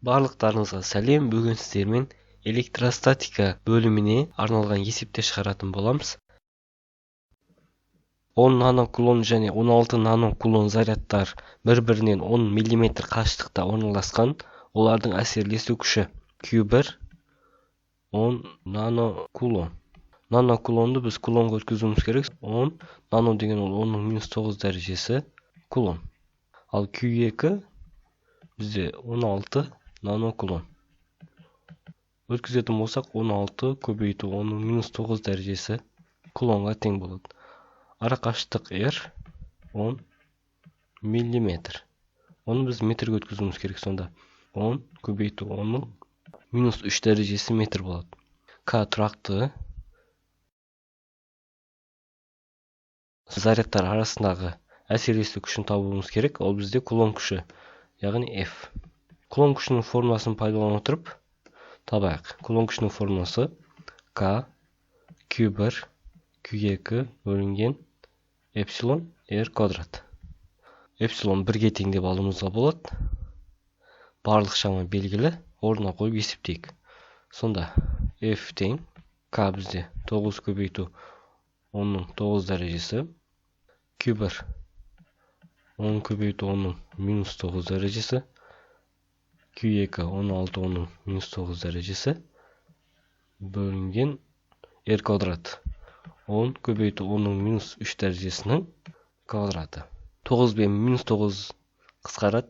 Барлықтарыңызға сәлем. Бүгін сіздермен электростатика бөліміне арналған есептер шығаратын боламыз. 10 нанокулон және 16 нанокулон зарядтар бір-бірінен 10 мм қашықтықта орналасқан. Олардың әсерлесу күші Q1 10 нанокулон. Нанокулонды біз кулонға өткізуіміз керек. 10 нано деген ол 10-ның минус 9 дәрежесі кулон. Ал Q2 бізде 16 нанокулон. Өткізетін болсақ, 16 көбейту 10-ның минус 9 дәрежесі кулонға тең болады. Ара қашықтық R 10 миллиметр. Оны біз метрге өткізуіміз керек сонда. 10 көбейту 10-ның минус 3 дәрежесі метр болады. К тұрақты. Зарядтар арасындағы әсерлесу күшін табуымыз керек. Ол бізде кулон күші, яғни F. Кулон күшінің формуласын пайдалана отырып табайық. Кулон күшінің формуласы К Q1 Q2 бөлінген эпсилон R квадрат. Эпсилон 1-ге тең деп алуымызға болады. Барлық шама белгілі, орнына қойып есептейік. Сонда F тең К бізде 9 көбейту 10-ның 9 дәрежесі, Q1 10 көбейту 10-ның минус 9 дәрежесі, Q2 16 10-ның минус 9 дәрежесі бөлінген R квадрат 10 көбейту 10-ның минус 3 дәрежесінің квадраты. 9 бен минус 9 қысқарады.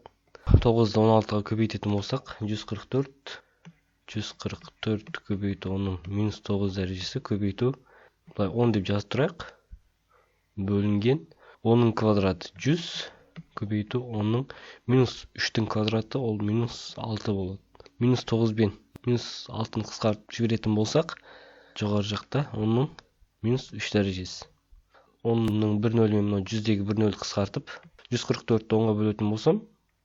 9-ды 16-ға көбейтетін болсақ, 144, 144 көбейту 10-ның минус 9 дәрежесі көбейту, былай 10 деп жазып тұрайық, бөлінген 10-ның квадраты 100 көбейту 10-ның минус 3-тің квадраты ол минус 6 болады. Минус 9 бен минус 6-ны қысқартып жіберетін болсақ, жоғары жақта 10-ның минус 3 дәрежесі. 10-ның 1 нөлімен мынау 100-дегі 1 нөл қысқартып, 144-ті 10-ға бөлетін болсам,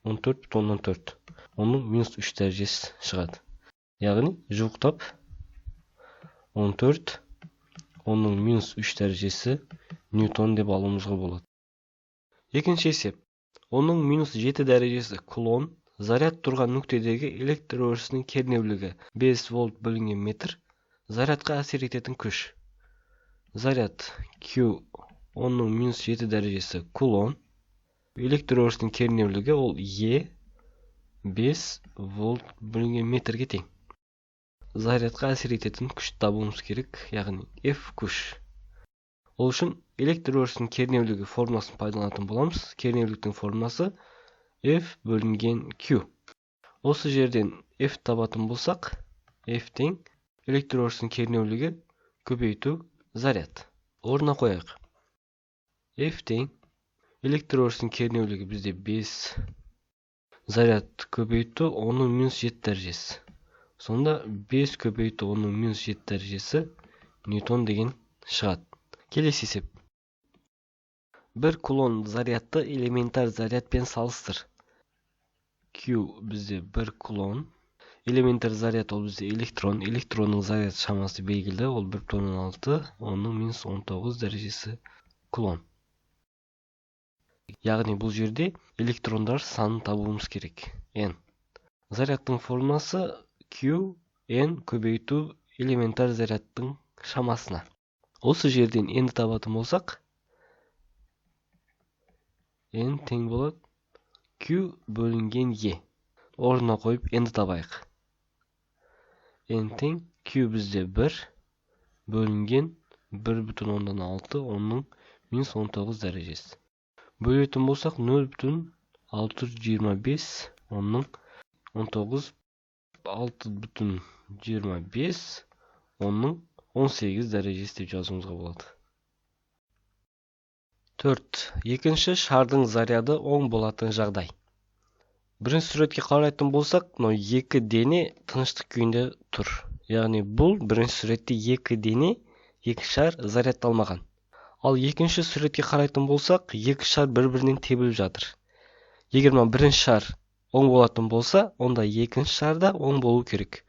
14,4. 10-ның минус 3 дәрежесі шығады. Яғни жуықтап 14 10-ның минус 3 дәрежесі ньютон деп алуымызға болады. Екінші есеп. 10-ның минус 7 дәрежесі кулон заряд тұрған нүктедегі электр өрісінің кернеулігі 5 вольт бөлінген метр. Зарядқа әсер ететін күш. Заряд Q 10-ның минус 7 дәрежесі кулон. Электр өрісінің кернеулігі ол E 5 вольт бөлінген метрге тең. Зарядқа әсер ететін күш табуымыз керек, яғни F күш. Ол үшін электр өрісінің кернеулігі формуласын пайдаланатын боламыз. Кернеуліктің формуласы F бөлінген Q. Осы жерден F табатын болсақ, F тең электр өрісінің кернеулігі көбейту заряд. Орнына қояйық. F тең электр өрісінің кернеулігі бізде 5 заряд көбейту 10-ның минус 7 дәрежесі. Сонда 5 көбейту 10-ның минус 7 дәрежесі ньютон деген шығады. Келесі есеп. 1 кулон зарядты элементар зарядпен салыстыр. Q бізде 1 кулон. Элементар заряд ол бізде электрон. Электронның заряд шамасы белгілі, ол 1,6 10-ның минус 19 дәрежесі кулон. Яғни бұл жерде электрондар санын табуымыз керек. N. Зарядтың формуласы Q N көбейту элементар зарядтың шамасына. Осы жерден N-ді табатын болсақ, N тең болады Q бөлінген E. Орнына қойып N-ді табайық. N тең Q бізде 1 бөлінген 1,6 10-ның минус 19 дәрежесі. Бөлетін болсақ 0,625 10-ның 19 6,25 10-ның 18 дәрежесі деп жазуымызға болады. 4. Екінші шардың заряды оң болатын жағдай. Бірінші суретке қарайтын болсақ, мынау екі дене тыныштық күйінде тұр. Яғни бұл бірінші суретте екі дене, екі шар зарядталмаған. Ал екінші суретке қарайтын болсақ, екі шар бір-бірінен тебіліп жатыр. Егер мынау бірінші шар оң болатын болса, онда екінші шар да оң болу керек.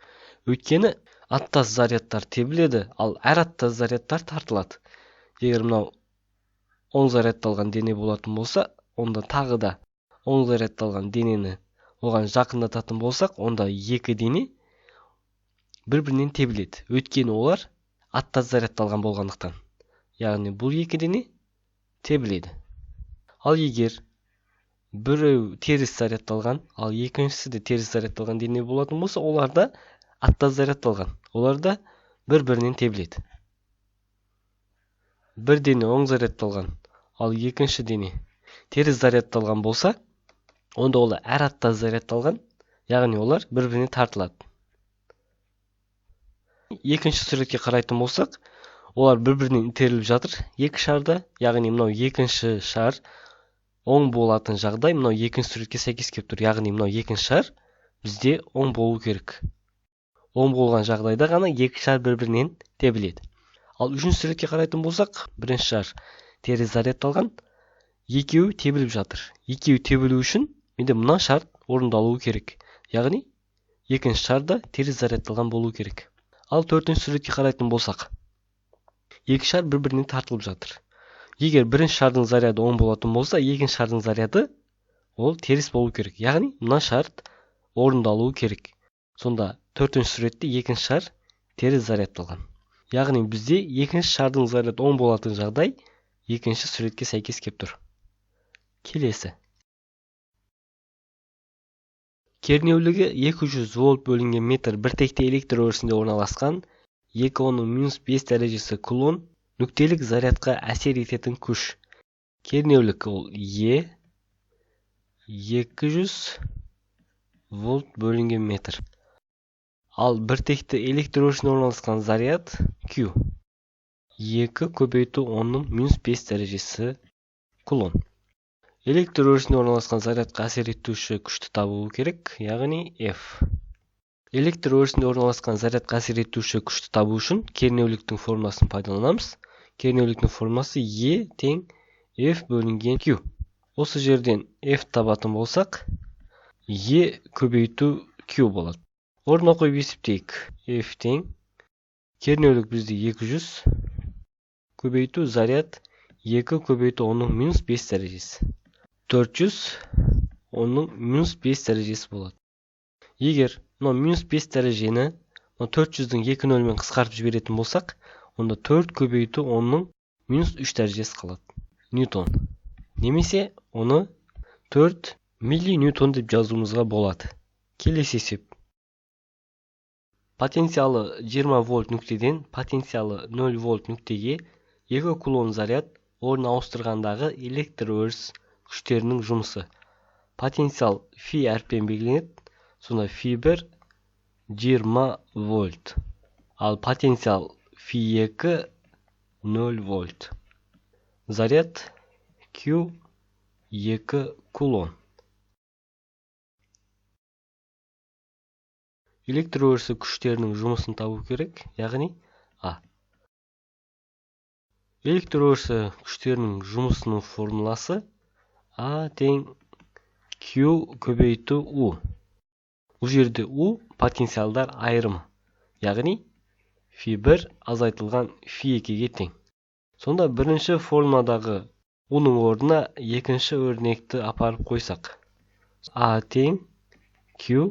Өйткені аттас зарядтар тебіледі, ал әр аттас зарядтар тартылады. Егер мынау оң зарядталған дене болатын болса, онда тағы да оң зарядталған денені Оған жақындататын болсақ, онда екі дене бір-бірінен тебіледі. Өйткені олар аттас зарядталған болғандықтан. Яғни бұл екі дене тебіледі. Ал егер біреу теріс зарядталған, ал екіншісі де теріс зарядталған дене болатын болса, олар да аттас зарядталған. Олар да бір-бірінен тебіледі. Бір дене оң зарядталған, ал екінші дене теріс зарядталған болса, онда олар әр аттас зарядталған, яғни олар бір-біріне тартылады. Екінші суретке қарайтын болсақ, олар бір-бірінен итеріліп жатыр екі шарда, яғни мынау екінші шар оң болатын жағдай мынау екінші суретке сәйкес келіп тұр, яғни мынау екінші шар бізде оң болу керек. Оң болған жағдайда ғана екі шар бір-бірінен тебіледі. Ал үшінші суретке қарайтын болсақ, бірінші шар теріс зарядталған, екеуі тебіліп жатыр. Екеуі тебілу үшін менде мына шарт орындалуы керек. Яғни екінші шар да теріс зарядталған болу керек. Ал төртінші суретке қарайтын болсақ, екі шар бір-біріне тартылып жатыр. Егер бірінші шардың заряды оң болатын болса, екінші шардың заряды ол теріс болу керек. Яғни мына шарт орындалуы керек. Сонда төртінші суретте екінші шар теріс зарядталған. Яғни бізде екінші шардың заряды оң болатын жағдай екінші суретке сәйкес келіп тұр. Келесі. Кернеулігі 200 вольт бөлінген метр біртекті электр өрісінде орналасқан 2,10-5 дәрежесі кулон нүктелік зарядқа әсер ететін күш. Кернеулік ол Е 200 вольт бөлінген метр. Ал біртекті электр өрісінде орналасқан заряд Q 2 көбейту 10-5 дәрежесі кулон. Электр өрісінде орналасқан зарядқа әсер етуші күшті табу керек, яғни F. Электр өрісінде орналасқан зарядқа әсер етуші күшті табу үшін кернеуліктің формуласын пайдаланамыз. Кернеуліктің формуласы E тең F бөлінген Q. Осы жерден F табатын болсақ, E көбейту Q болады. Орнына қойып есептейік. F тең кернеулік бізде 200 көбейту заряд 2 көбейту 10-5 дәрежесі. 400 10-5 дәрежесі болады. Егер мынау минус 5 дәрежені 400-дің 2 нөлмен қысқартып жіберетін болсақ, онда 4 көбейту 10-3 дәрежесі қалады. Ньютон. Немесе оны 4 милли-ньютон деп жазуымызға болады. Келесі есеп. Потенциалы 20 вольт нүктеден потенциалы 0 вольт нүктеге 2 кулон заряд орын ауыстырғандағы электр өріс күштерінің жұмысы. Потенциал фи әрппен белгіленеді. Сонда фи 1 20 вольт. Ал потенциал фи 2 0 вольт. Заряд Q 2 кулон. Электр өрісі күштерінің жұмысын табу керек, яғни А. Электр өрісі күштерінің жұмысының формуласы А тең Q көбейту U. Бұл жерде U потенциалдар айырымы, яғни фи 1 азайтылған фи 2-ге тең. Сонда бірінші формуладағы U-ның орнына екінші өрнекті апарып қойсақ, А тең Q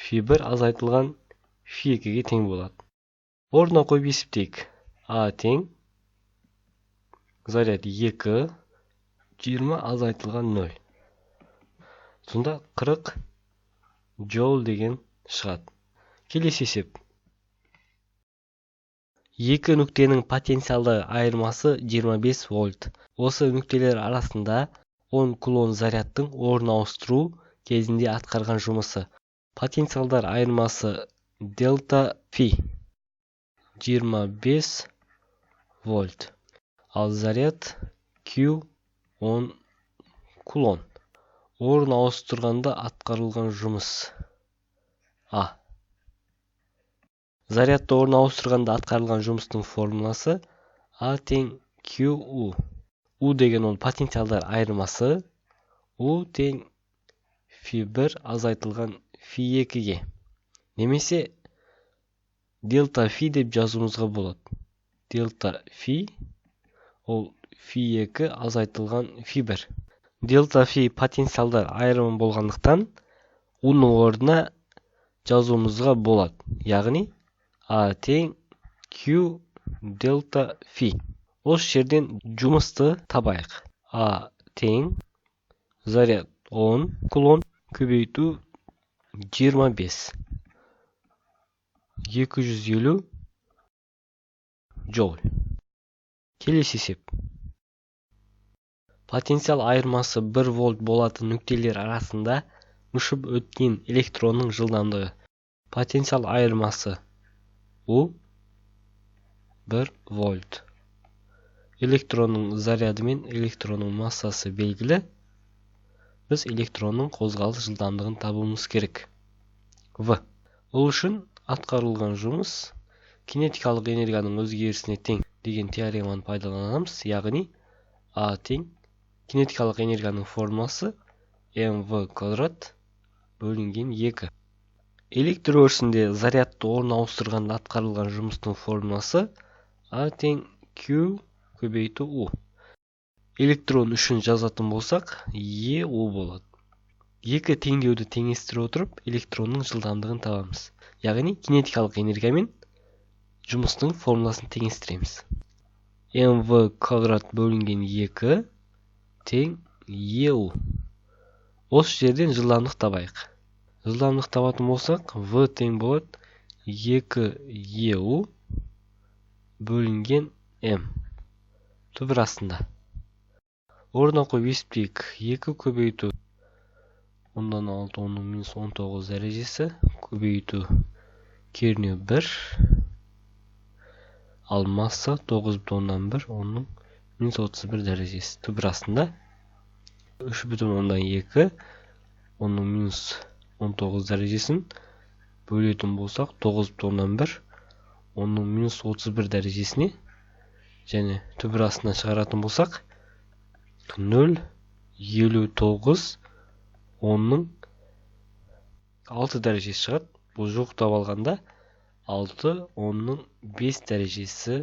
фи 1 азайтылған фи 2-ге тең болады. Орнына қойып есептейік. А тең заряд 2 20 азайтылған 0. Сонда 40 джоул деген шығады. Келесі есеп. Екі нүктенің потенциалды айырмасы 25 вольт. Осы нүктелер арасында 10 кулон зарядтың орын ауыстыру кезінде атқарған жұмысы. Потенциалдар айырмасы дельта фи 25 вольт. Ал заряд Q 10 кулон. Орын ауыстырғанда атқарылған жұмыс А. Зарядты орын ауыстырғанда атқарылған жұмыстың формуласы А тең QU. U деген ол потенциалдар айырмасы. U тең фи 1 азайтылған фи 2-ге. Немесе дельта фи деп жазуымызға болады. Дельта фи ол фи 2 азайтылған фи 1. Дельта фи потенциалдар айырымы болғандықтан U-ның орнына жазуымызға болады. Яғни А тең Q дельта фи. Осы жерден жұмысты табайық. А тең заряд 10 кулон көбейту 25. 250 джоуль. Келесі есеп. Потенциал айырмасы 1 вольт болатын нүктелер арасында ұшып өткен электронның жылдамдығы. Потенциал айырмасы U 1 вольт. Электронның заряды мен электронның массасы белгілі. Біз электронның қозғалыс жылдамдығын табуымыз керек. В. Ол үшін атқарылған жұмыс кинетикалық энергияның өзгерісіне тең деген теореманы пайдаланамыз. Яғни А тең кинетикалық энергияның формуласы mv квадрат бөлінген 2. Электр өрісінде зарядты орын ауыстырғанда атқарылған жұмыстың формуласы А тең Q көбейту U. Электрон үшін жазатын болсақ, E U болады. Екі теңдеуді теңестіре отырып, электронның жылдамдығын табамыз. Яғни кинетикалық энергия мен жұмыстың формуласын теңестіреміз. mv квадрат бөлінген 2 тең EU. Осы жерден жылдамдық табайық. Жылдамдық табатын болсақ, V тең болады 2 EU бөлінген M. Түбір астында. Орнына қойып есептейік. 2 көбейту 10-6 10-19 дәрежесі көбейту кернеу 1, ал масса 9,1 10-31 дәрежесі. Түбір астында 3,2 10-19 дәрежесін бөлетін болсақ 9,1 10-31 дәрежесіне және түбір астынан шығаратын болсақ 0,59 10-6 дәрежесі шығады. Бұл жуықтап алғанда 6 10-5 дәрежесі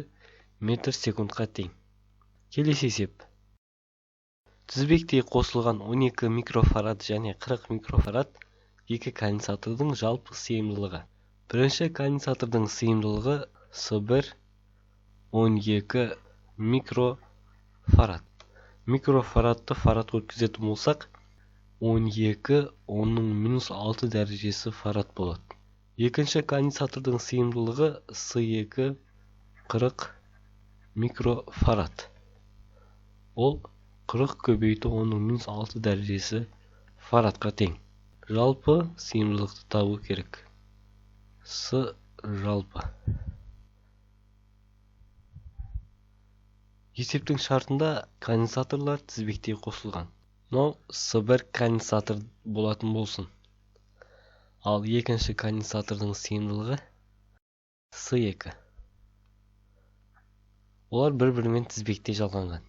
метр секундқа тең. Келесі есеп. Тізбектей қосылған 12 микрофарад және 40 микрофарад екі конденсатордың жалпы сыйымдылығы. Бірінші конденсатордың сыйымдылығы С1 12 микрофарад. Микрофарадты фарадқа өткізетін болсақ, 12 10-6 дәрежесі фарад болады. Екінші конденсатордың сыйымдылығы С2 40 микрофарад. Ол 40 көбейту 10-6 дәрежесі фарадқа тең. Жалпы сыйымдылықты табу керек. С жалпы. Есептің шартында конденсаторлар тізбектей қосылған. Мынау С1 конденсатор болатын болсын. Ал екінші конденсатордың сыйымдылығы С2. Олар бір-бірімен тізбектей жалғанған.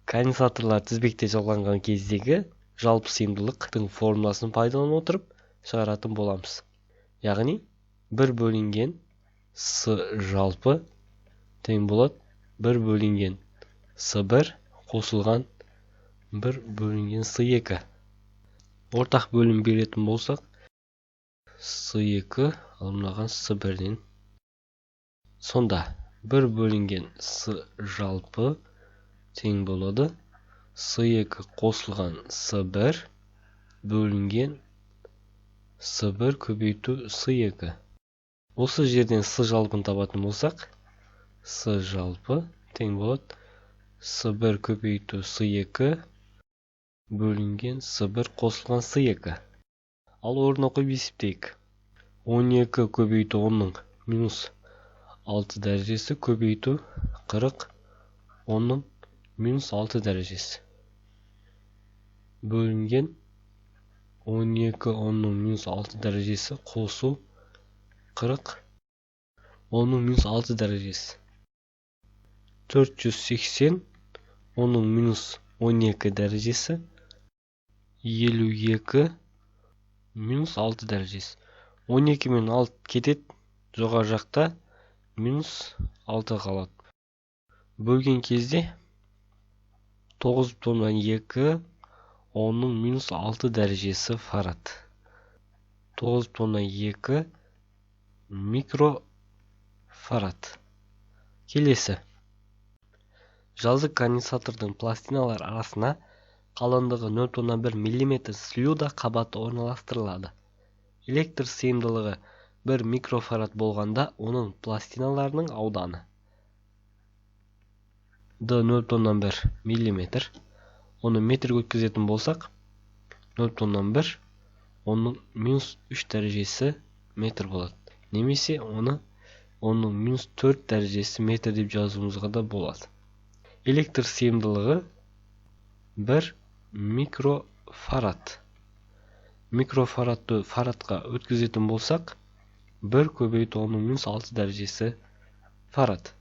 Конденсаторлар тізбектей жалғанған кездегі жалпы сыйымдылықтың формуласын пайдалана отырып шығаратын боламыз. Яғни 1 бөлінген С жалпы тең болады 1 бөлінген С1 қосылған 1 бөлінген С2. Ортақ бөлім беретін болсақ, С2 ал мынаған С1-ден. Сонда 1 бөлінген С жалпы тең болады С2 қосылған С1 бөлінген С1 көбейту С2. Осы жерден С жалпын табатын болсақ, С жалпы тең болады С1 көбейту С2 бөлінген С1 қосылған С2. Ал орнына қойып есептейік. 12 көбейту 10-6 дәрежесі көбейту 40 10-6 дәрежесі бөлінген 12 10-6 дәрежесі қосу 40 10-6 дәрежесі. 480 10-12 дәрежесі 52 -6 дәрежесі. 12 мен 6 кетеді, жоғары жақта -6 қалады. Бөлген кезде 9,2 10-6 дәрежесі фарад. 9,2 микрофарад. Келесі. Жазық конденсатордың пластиналар арасына қалыңдығы 0,1 мм слюда қабаты орналастырылады. Электр сыйымдылығы 1 микрофарад болғанда оның пластиналарының ауданы D 0,1 мм. Оны метрге өткізетін болсақ, 0,1 оның минус 3 дәрежесі метр болады. Немесе оны оның минус 4 дәрежесі метр деп жазуымызға да болады. Электр сыйымдылығы 1 микрофарад. Микрофарадты фарадқа өткізетін болсақ, 1 көбейту оның минус 6 дәрежесі фарад.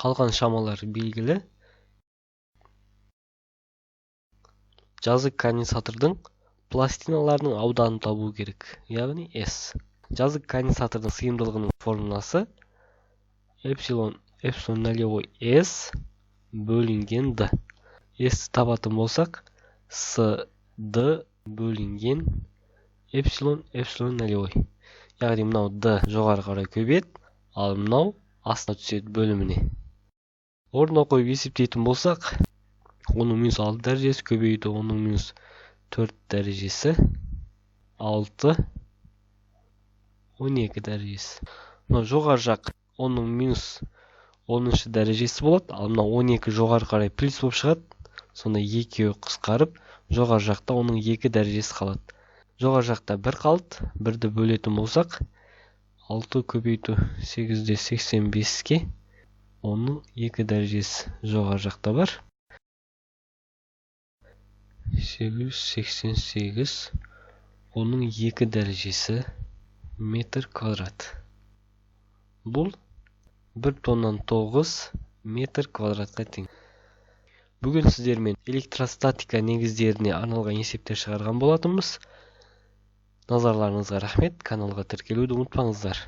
Қалған шамалар белгілі. Жазық конденсатордың пластиналарының ауданын табу керек, яғни S. Жазық конденсатордың сыйымдылығының формуласы эпсилон эпсилон нолевой S бөлінген D. S табатын болсақ, S D бөлінген эпсилон эпсилон нолевой. Яғни мынау D жоғары қарай көбейеді, ал мынау астына түседі бөліміне. Орнына қойып есептейтін болсақ, оның минус 6 дәрежесі көбейту оның минус 4 дәрежесі 6 12 дәрежесі. Мынау жоғары жақ оның минус 10 дәрежесі болады, ал мынау 12 жоғары қарай плюс болып шығады. Сонда екеуі қысқарып, жоғары жақта оның 2 дәрежесі қалады. Жоғары жақта 1 қалды, 1-ді бөлетін болсақ, 6 көбейту 8,85-ке оның 2 дәрежесі жоғары жақта бар. 888 оның 2 дәрежесі метр квадрат. Бұл 1,9 метр квадратқа тең. Бүгін сіздермен электростатика негіздеріне арналған есептер шығарған болатынбыз. Назарларыңызға рахмет. Каналға тіркелуді ұмытпаңыздар.